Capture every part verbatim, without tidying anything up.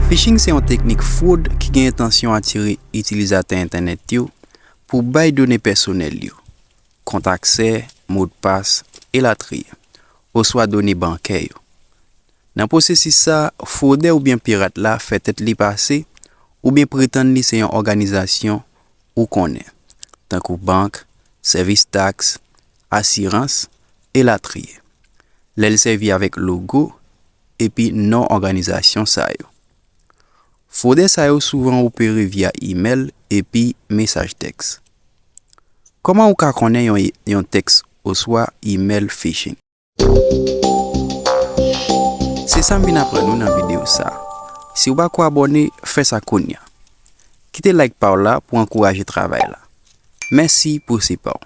Phishing se yon teknik fwod ki gen entansyon atire itilizatè entènèt yo pou bay done pèsonèl yo, kont aksè, modpas, elatriye, oswa done bankè yo. Nan pwosesis sa, fwodè oubyen pirat la fè tèt li pase oubyen pretann li se yon òganizasyon ou konnen, tankou bank, sèvis taks, asirans, elatriye. Lè l sèvi avèk logo epi non òganizasyon sa yo. Fwodè sa yo souvan opere via imèl epi mesaj tèks. Kòman ou ka konnen yon, yon tèks oswa imèl phishing? Se sa m vin aprann nou nan videyo sa. Si w pako abòne, fè sa kounye a. Kite like pa w la pou ankouraje travay la. Mèsi pou sipò w.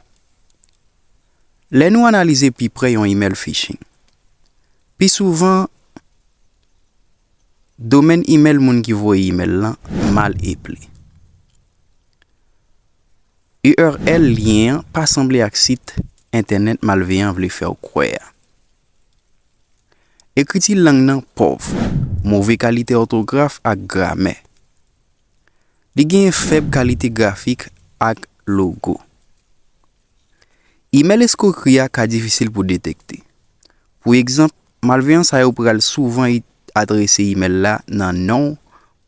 Lè nou analize pi pre yon imèl phishing, pi souvan, domèn imèl moun ki voye imèl lan mal eple. U R L lyen an pa sanble ak sit entènèt malveyan vle fè w kwè a. Ekriti lang nan pòv, move kalite òtograf ak gramè. Li genyen fèb kalite grafik ak logo. Imèl eskwokri a ka difisil pou detekte. Pou egzanp, malveyan sa yo pral souvan i-, adrese imèl la nan non w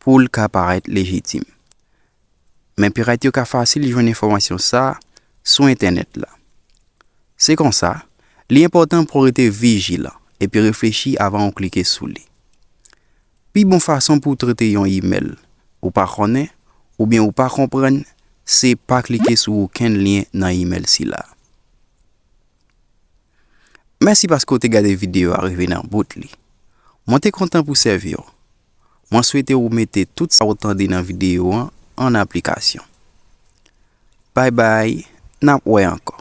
pou l ka parèt lejitim. Men pirat yo ka fasil jwenn enfòmasyon sa a sou entènèt la. Se konsa, li enpòtan pou w rete vijilan epi reflechi avan w klike sou li. Pi bon fason pou w trete yon imèl ou pa konnen oubyen ou pa konprann, se pa klike sou okenn lyen nan imèl sila. Mèsi paske w te gade videyo a rive nan bout li. Mwen te kontan pou sèvi w. Mwen swete w mete tout sa w tande nan videyo an an aplikasyon. Bay bay, n ap wè ankò.